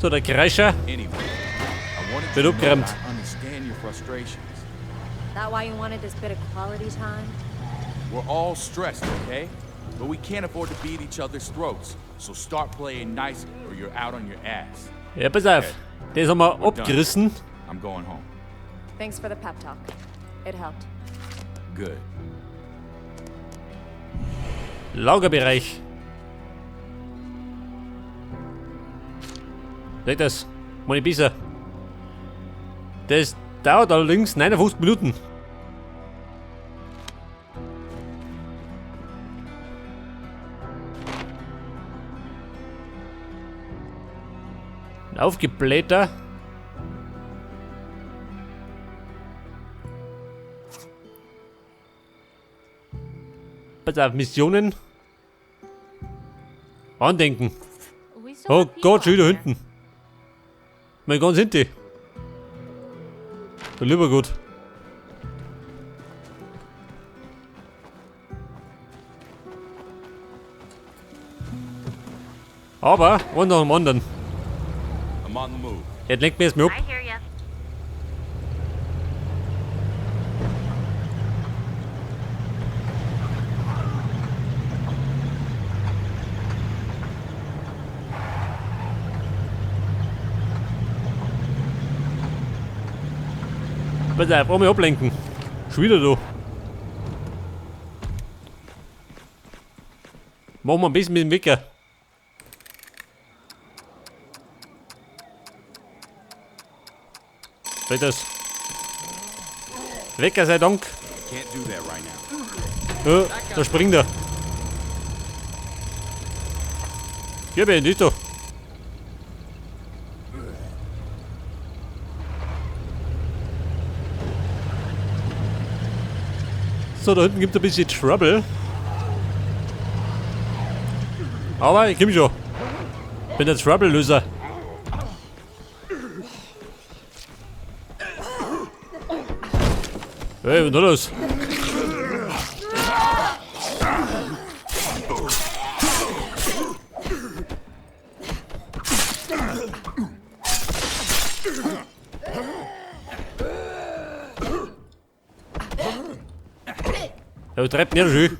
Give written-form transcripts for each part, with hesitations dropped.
So, der Kreischer Anyway, I wanted wird to know abgeräumt. I understand your frustrations. That why you wanted this bit of quality time? We're all stressed, okay? But we can't afford to be at each other's throats. So start playing nice or you're out on your ass. Ja, pass auf. Das haben wir We're done. abgerissen. I'm going home. Thanks for the pep talk. It helped. Good. Lagerbereich. Seht das? Meine Bisa. Das dauert allerdings 59 Minuten. Aufgeblähter. Pass auf, Missionen. Andenken. Oh Gott, schon wieder hinten. Mein Gott, sind die? Der lieber Gott. Aber, einen nach dem anderen. I'm on the move. Jetzt lenkt mir erstmal ab. I hear ya. Pass auf, einmal ablenken. Schon wieder da. Machen wir ein bisschen mit dem Wecker. Vielleicht das. Wecker sei Dank. Can't do that right now. Ja, da springt er. Ja, wer ist da? So, da hinten gibt es ein bisschen Trouble. Aber ich komm schon. Bin der Trouble-Löser. Hey, was ist da los? Der treibt mir schön.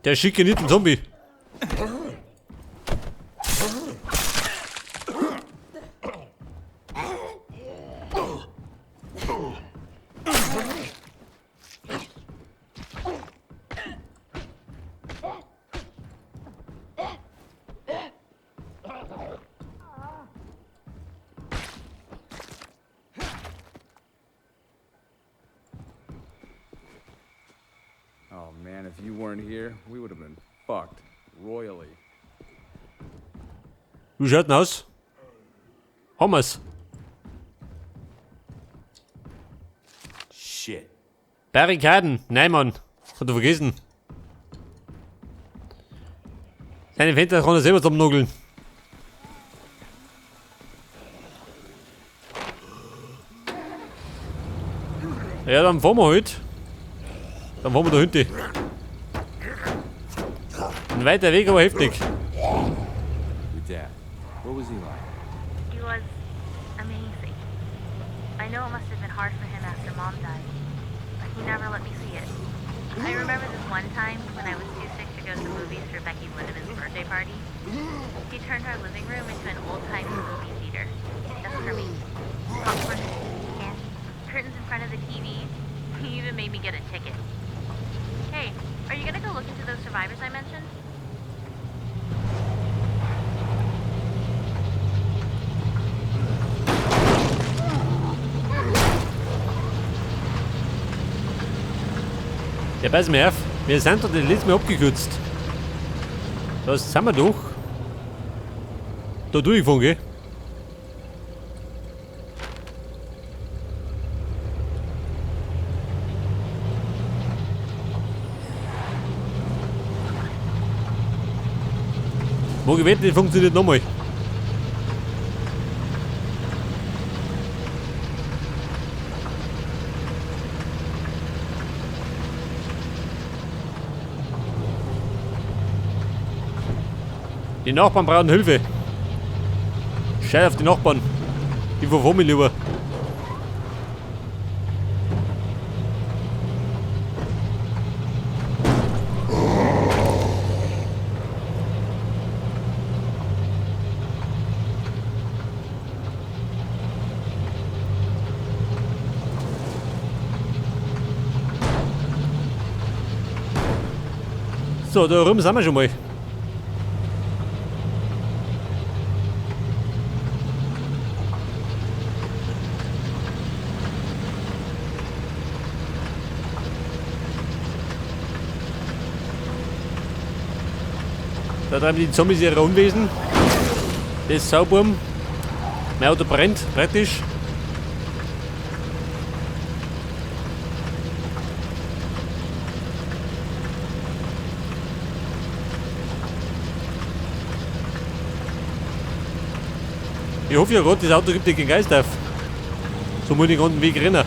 Der schicke nicht einen Zombie. Oh man, if you weren't here, we would have been fucked royally. Wie schaut denn aus? Haben wir's? Shit. Barrikaden. Nein, Mann. Hat er vergessen. Seine Fenster kann er selber zusammennageln. Ja, dann fahren wir halt. Dann fahren wir da hinten. Ein weiter Weg, aber heftig. Your dad. What was he like? He was amazing. I know it must have been hard for him after Mom died, but he never let me see it. I remember this one time when I was too sick to go to the movies for Becky Lindemann's birthday party. He turned our living room into an old-timey movie theater, just for me. Popcorn, candy, curtains in front of the TV. He even made me get a ticket. Hey, are you gonna go look into those survivors I mentioned? Ja, pass mir auf. Wir sind doch das letzte Mal abgekürzt. Das sind wir doch. Da durchgefahren, gell? Wo gewählt, das funktioniert nochmal. Die Nachbarn brauchen Hilfe. Scheiß auf die Nachbarn. Ich verfahr mich lieber. So, da rum sind wir schon mal. Da treiben die Zombies ihre Unwesen. Das ist Sauburm. Mein Auto brennt, praktisch. Ich hoffe ja Gott, das Auto gibt dir keinen Geist auf. So muss ich den ganzen Weg rennen.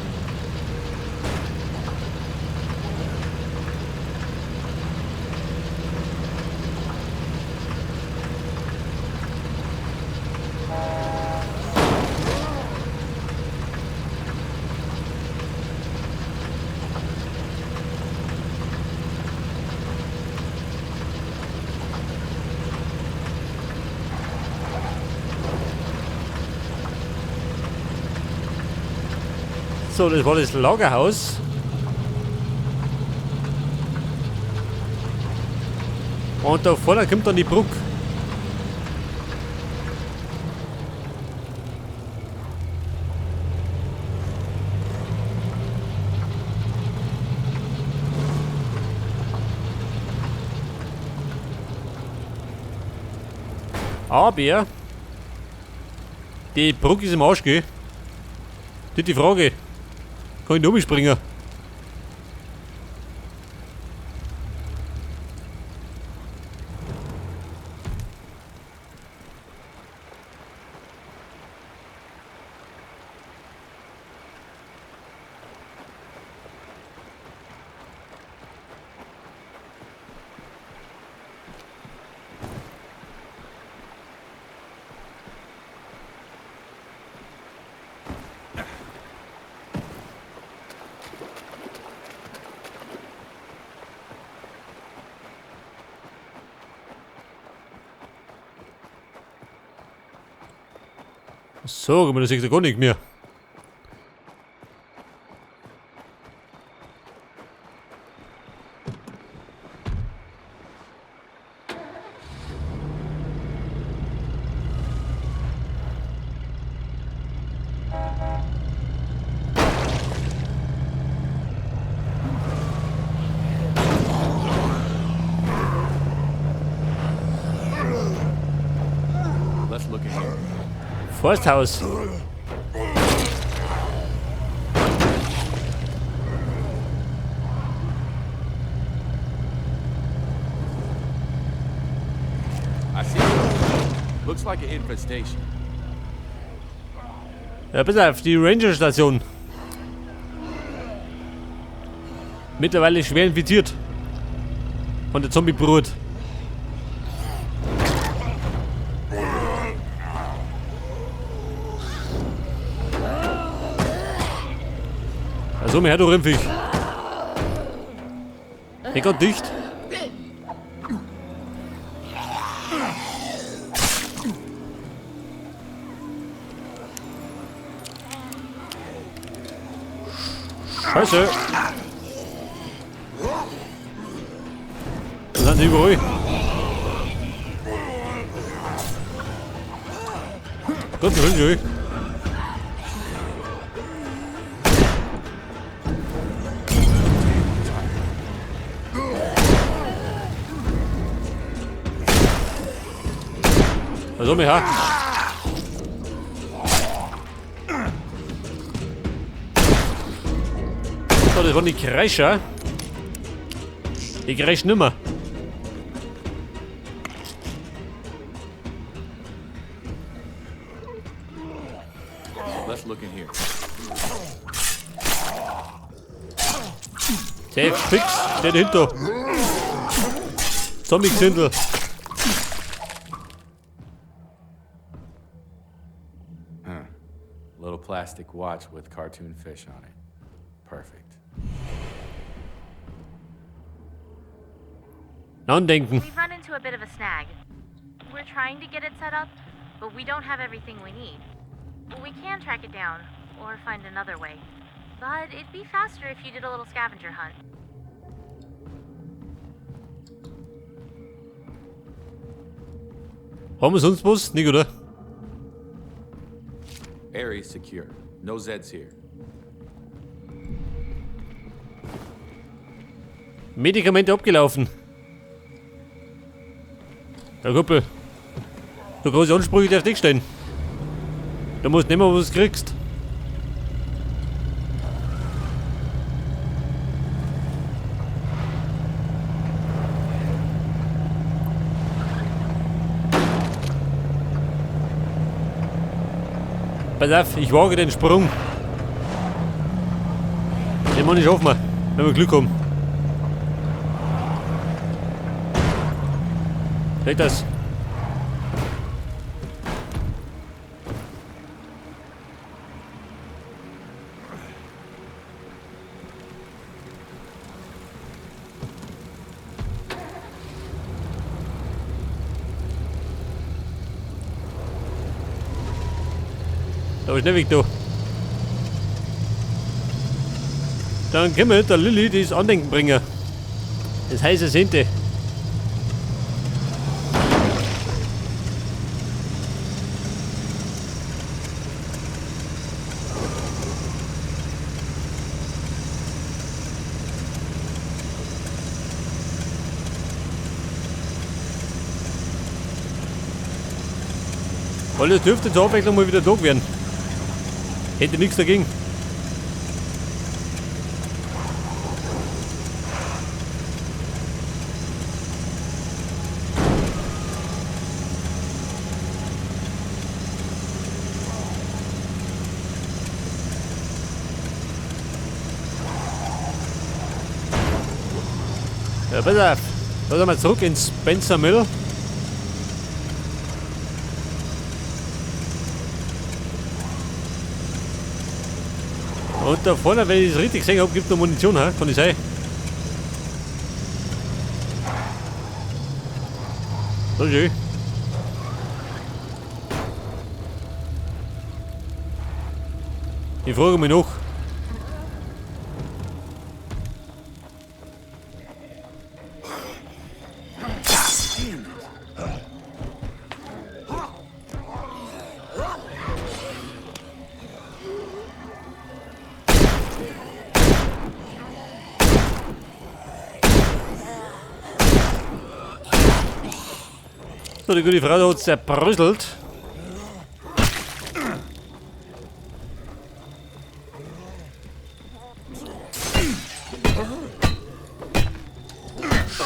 So, das war das Lagerhaus. Und da vorne kommt dann die Brücke. Aber die Brücke ist im Arsch, gell? Das ist die Frage. Kann ich noch springen? So, aber das sieht ja gar nicht mehr. Let's look in here. Forsthaus. I see. it. Looks like an infestation. Ja, pass auf, die Ranger-Station. Mittlerweile schwer infiziert. Von der Zombie-Brut. Also, mir her, du Rimpfig. Ich grad dicht. Scheiße. Da sind sie überall. Gott, die sind sie. Also, mir her. So, das waren die Kreischer. Die kreischen nimmer. Let's look in here. Safe, fix, steht dahinter. Zombie-Gesindel. plastic watch with cartoon fish on it. Perfect. Andenken. We've run into a bit of a snag. We're trying to get it set up, but we don't have everything we need. We can track it down, or find another way. But it'd be faster if you did a little scavenger hunt. Haben wir sonst was? Nicht, oder? Area's secure. No Zeds here. Medikamente abgelaufen. Ja, Kumpel. So große Ansprüche darfst du nicht stellen. Du musst nicht mehr, was du kriegst. Pass auf, ich wage den Sprung. Den muss ich schaffen wir, wenn wir Glück haben. Seht das? Da ist nicht weg da. Dann können wir der Lilly das Andenken bringen. Das heiße Sinte. Weil das dürfte zur Abwechslung mal wieder Tag werden. Hätte nichts dagegen. Ja, pass auf. Lass mal zurück ins Spencer Mill. Und da vorne, wenn ich es richtig gesehen hab, gibt es noch Munition, ha? Kann ich sein? So schön. Ich frage mich noch. So, die gute Frau hat zerbröselt.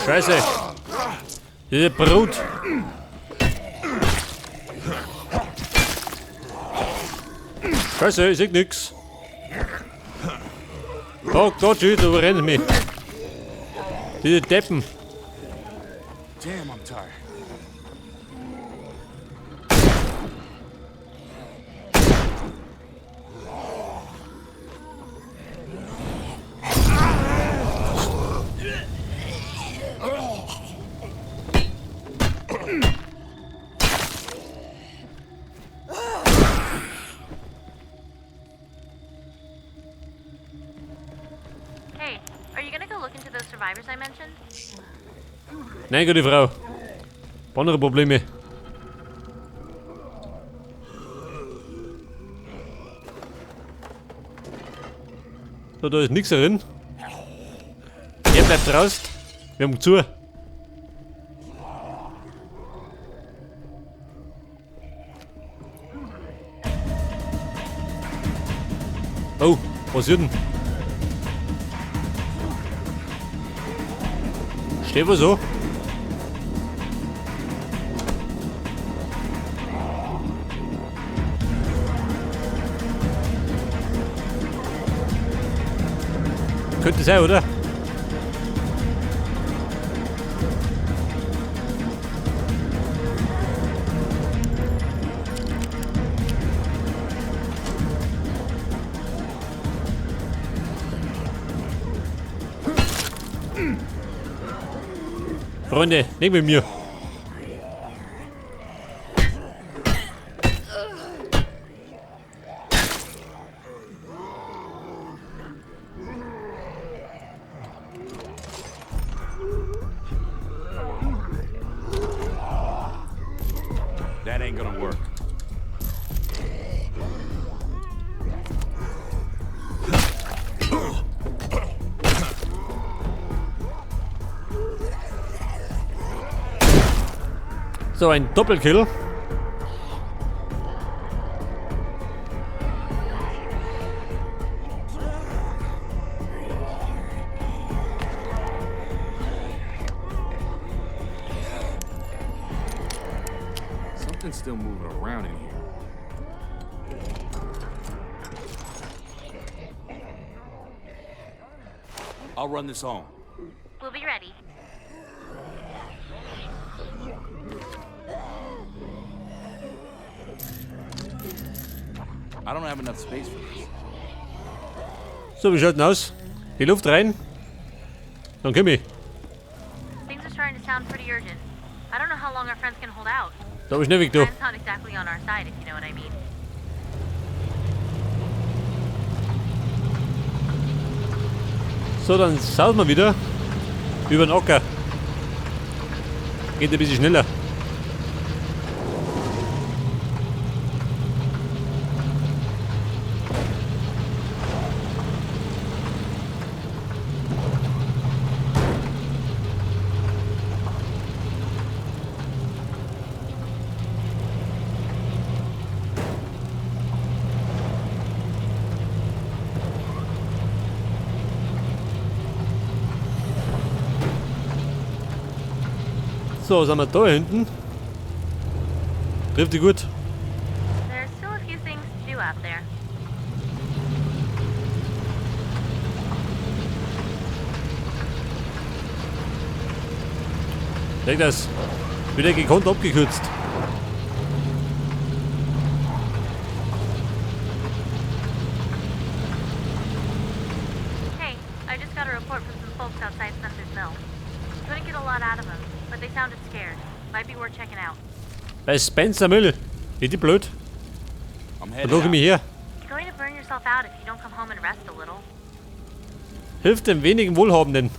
Scheiße. Diese Brut. Scheiße, ich seh nix. Oh Gott, du überrennst mich. Diese Deppen. Damn, I'm tired. Hey, are you going to go look into those survivors I mentioned? Nein, gute Frau. Andere Probleme. So, da ist nichts drin. Er bleibt draußen. Wir haben zu. Oh, was ist denn? Steht was so? Könnte sein, oder? Freunde, nicht mit mir. That ain't gonna work. So, ein Doppelkill. Something's still moving around in here. I'll run this home. We'll be ready. I don't have enough space for this. So, wir schalten aus. Die Luft rein. Dann komm ich. Things are starting to sound pretty urgent. I don't know how long our friends can hold out. Da hab ich schnell weg, du. Time's not exactly on our side, if you know what I mean. So, dann sausen wir wieder über den Acker. Geht ein bisschen schneller. So, was haben wir da hinten? Trifft die gut. There's still a few things to do out there. Leg das. Wieder gekonnt abgekürzt. Hey, I just got a report from some folks outside Spencer's Mill. Couldn't get a lot out of them, but they sounded scared. Might be worth checking out. Bei Spencer Mill. Ist die blöd? I'm Da headed guck ich out. mich her. You're going to burn yourself out if you don't come home and rest a little. Hilft den wenigen Wohlhabenden.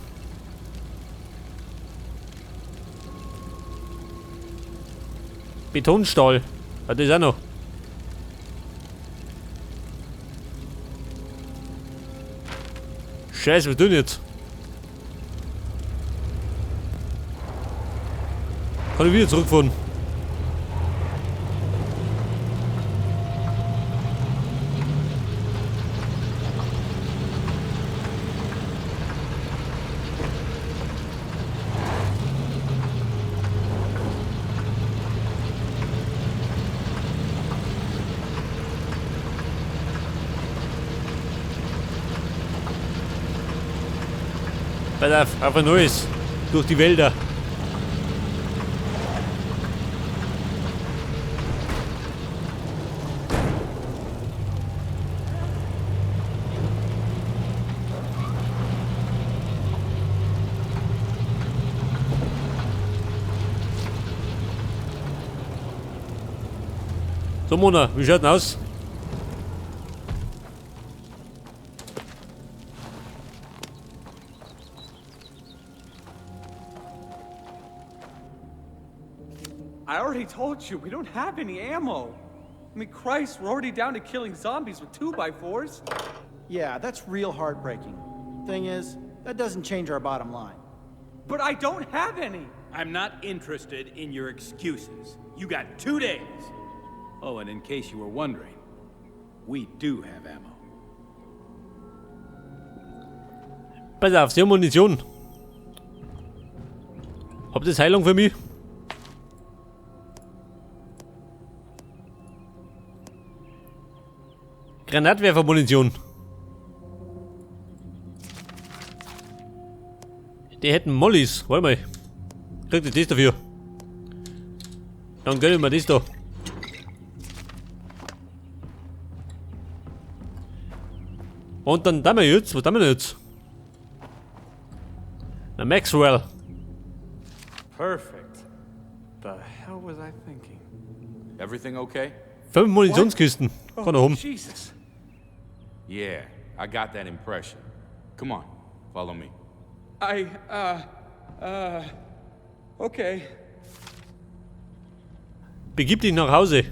Betonstahl. Ah, das auch noch. Scheiße, was tun jetzt? Kann ich wieder zurückfahren? Pass auf, auf ein neues. Durch die Wälder. So Mona, wie schaut denn aus? I already told you, we don't have any ammo. I mean, Christ, we're already down to killing zombies with 2x4s. Yeah, that's real heartbreaking. Thing is, that doesn't change our bottom line. But I don't have any. I'm not interested in your excuses. You got 2 days. Oh, and in case you were wondering, we do have ammo. Pass auf, sie haben Munition. Habt ihr Heilung für mich? Granatwerfermunition. Die hätten Mollys. Warte mal. Kriegt ihr das dafür? Dann gönnen wir das da. Und dann da wir jetzt. Was haben wir denn jetzt? Na, Maxwell. Perfect. The hell was I thinking? Everything okay? Fünf Munitionskisten. Kann er Oh, um. Jesus. Yeah, I got that impression. Come on, follow me. I okay. Begib dich nach Hause.